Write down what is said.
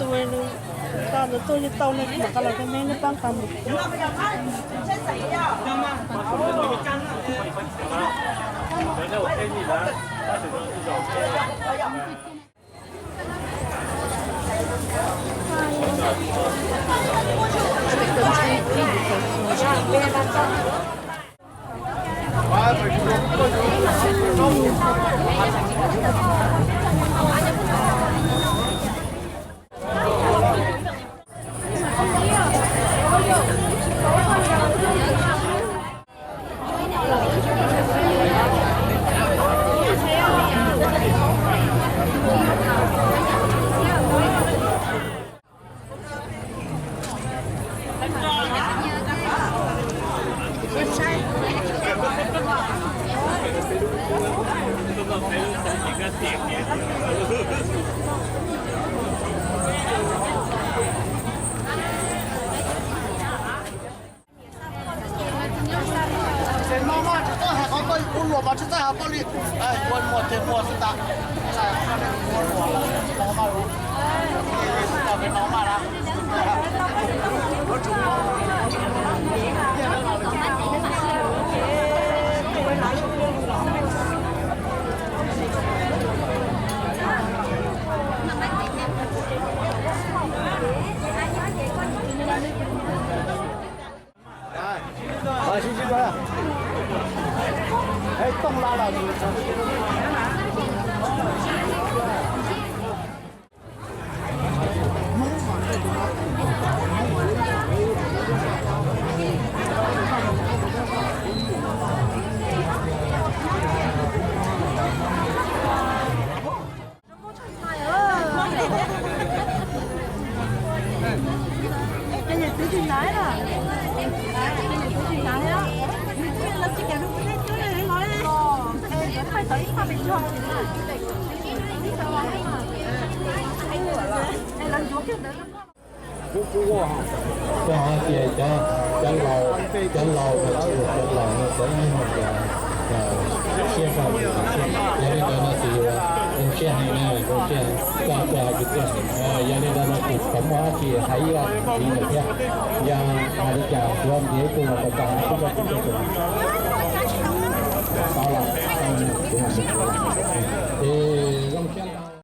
Tus tau ntawd tuaj yeej tau ne, mam qab los rau nej, nej pab nqa mus. Ces no mas tsis txawj hais qhov koj kuv luam mas tsis txawj hais koj li. Ua muag ces muag xwb tas. Ua luam los tsis tau mas, tsis tau peb no mas na. Koj hais tias cov, cov laus, cov laus no tsis yog cov laus no cov ib nyuag tias siab fab, yog li ntawd no ces yus ua ntsej heev na, ua ntsej heev, koj koj hais tias yog li ntawd no ces txawm muaj dab tsi hais ib lo ntxiv lawm thiab. Yog hais li cas yuav ntiav ib tug los kom tau hais xwb, koj tsis tau tus.